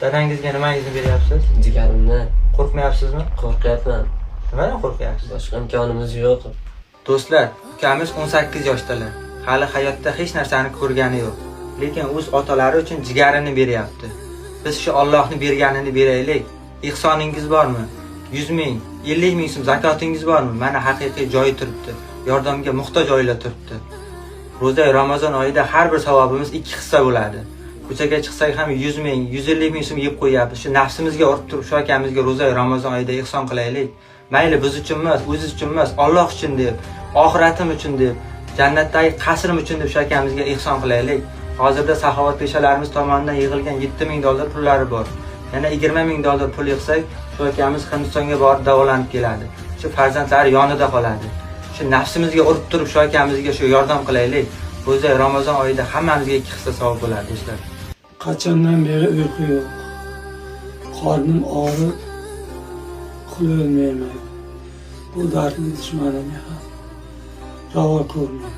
Dadangizga nimangizni beryapsiz? Jigarimni. Qo'rqmayapsizmi? Qo'rqyapman. Nimadan qo'rqyapsiz? Boshqa imkonimiz yo'q. Do'stlar, ukamiz 18 yoshdalar. Hali hayotda hech narsani ko'rgani yo'q. Lekin o'z otalari uchun jigarini beryapti. Biz shu Allohni berganini beraylik. Ihsoningiz bormi? 100 ming, 50 ming so'm zakotingiz bormi? Mana haqiqiy joyi turibdi. Yordamga muhtoj oila turibdi. Ro'za Ramazon oyida har bir savobimiz ikki hissa bo'ladi. Ko'chaga chiqsak ham 100 ming, 150 ming so'm yeb qo'yapmiz. Shu nafsimizga urib turib, shu akamizga ro'za Ramazon oyida ihson qilaylik. Mayli biz uchun emas, o'ziz uchun emas, Alloh uchun deb, oxiratim uchun deb, jannatdagi qasrim uchun deb shu akamizga ihson qilaylik. Hozirda saxovat peshalarimiz tomonidan yig'ilgan 7000 dollar pullari bor. Yana 20 ming dollar pul yig'sak, shu akamiz Hindistonga borib davolanib keladi. Shu farzandlari yonida qoladi. Shu nafsimizga urib turib shu akamizga shu yordam qilaylik. Ro'za Ramazon oyida hammamizga ikki hissa savob bo'ladi, do'stlar. Qachondan beri uyqu yo'q. Qornim og'rib, uxlolmayman. Bu dardni dushmanimga ham ravo ko'rmayman.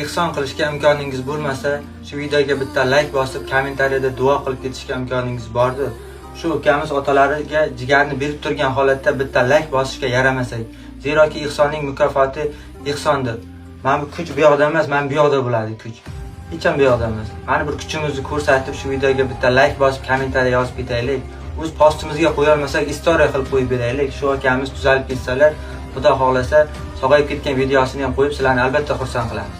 Ehson qilishga imkoningiz bo'lmasa, shu videoga bitta layk bosib, kommentariyada duo qilib ketishga imkoningiz bordir. Shu ukamiz otalariga jigarni berib turgan holatda bitta layk bosishga yaramasak. Zeroki ihsonning mukofoti ehsondir. Mana bu kuch bu yoqda emas, mana bu yoqda bo'ladi kuch. Hech ham bu yoqda emas. Mana bir kuchimizni ko'rsatib, shu videoga bitta layk bosib, kommentariya yozib ketaylik. O'z postimizga qo'ya olmasak, istoriya qilib qo'yib beraylik. Shu akamiz tuzalib ketsalar, Xudo xohlasa, sog'ayib ketgan videosini ham qo'yib, sizlarni albatta xursand qilamiz.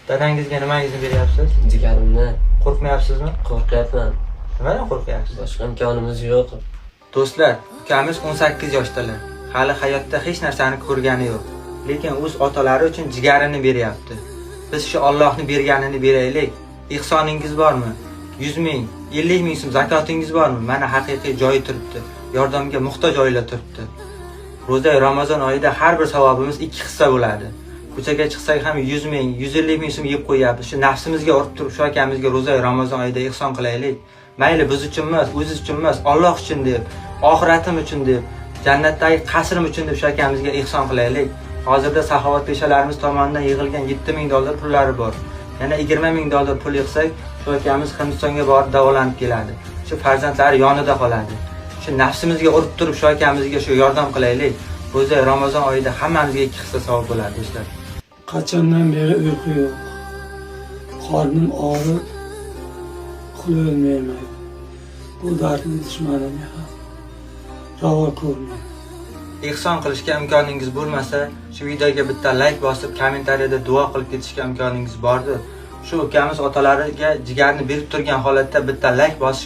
Dadangizga nimangizni beryapsiz? Jigarimni. Qo'rqmayapsizmi? Qo'rqyapman. Nimadan qo'rqyapsiz? Boshqa imkonimiz yo'q. Do'stlar, ukamiz 18 yoshdalar. Hali hayotda hech narsani ko'rgani yo'q. Lekin o'z otalari uchun jigarini beryapti. Biz shu Allohni berganini beraylik. Ihsoningiz bormi? 100 ming, 50 ming so'm zakotingiz bormi? Mana haqiqiy joyi turibdi. Yordamga muhtoj oila turibdi. Ro'za Ramazon oyida har bir savobimiz ikki hissa bo'ladi. Ko'chaga chiqsak ham 100 ming, 150 ming so'm yeb qo'yapmiz. Shu nafsimizga urib turib shu akamizga ro'za Ramazon oyida ihson qilaylik. Mayli biz uchun emas, o'ziz uchun emas, Alloh uchun deb, oxiratim uchun deb, jannatdagi qasrim uchun deb shu akamizga ihson qilaylik. Hozirda saxovat peshalarimiz tomonidan yig'ilgan 7000 dollar pullari bor. Yana 20 ming dollar pul yig'sak, shu akamiz Hindistonga borib davolanib keladi. Shu farzandlari yonida qoladi. Shu nafsimizga urib turib shu akamizga shu yordam qilaylik. Ro'za Ramazon oyida hammamizga ikki hissa savob bo'ladi, do'stlar. Qachondan beri uyqu yo'q. Qornim og'rib, uxlolmayman. Bu dardni dushmanimga ham ravo ko'rmayman. Ehson qilishga imkoningiz bo'lmasa, shu videoga bitta layk bosib, kommentariyada duo qilib ketishga imkoningiz bordir. Shu ukamiz otalariga jigarni berib turgan holatda bitta layk bosish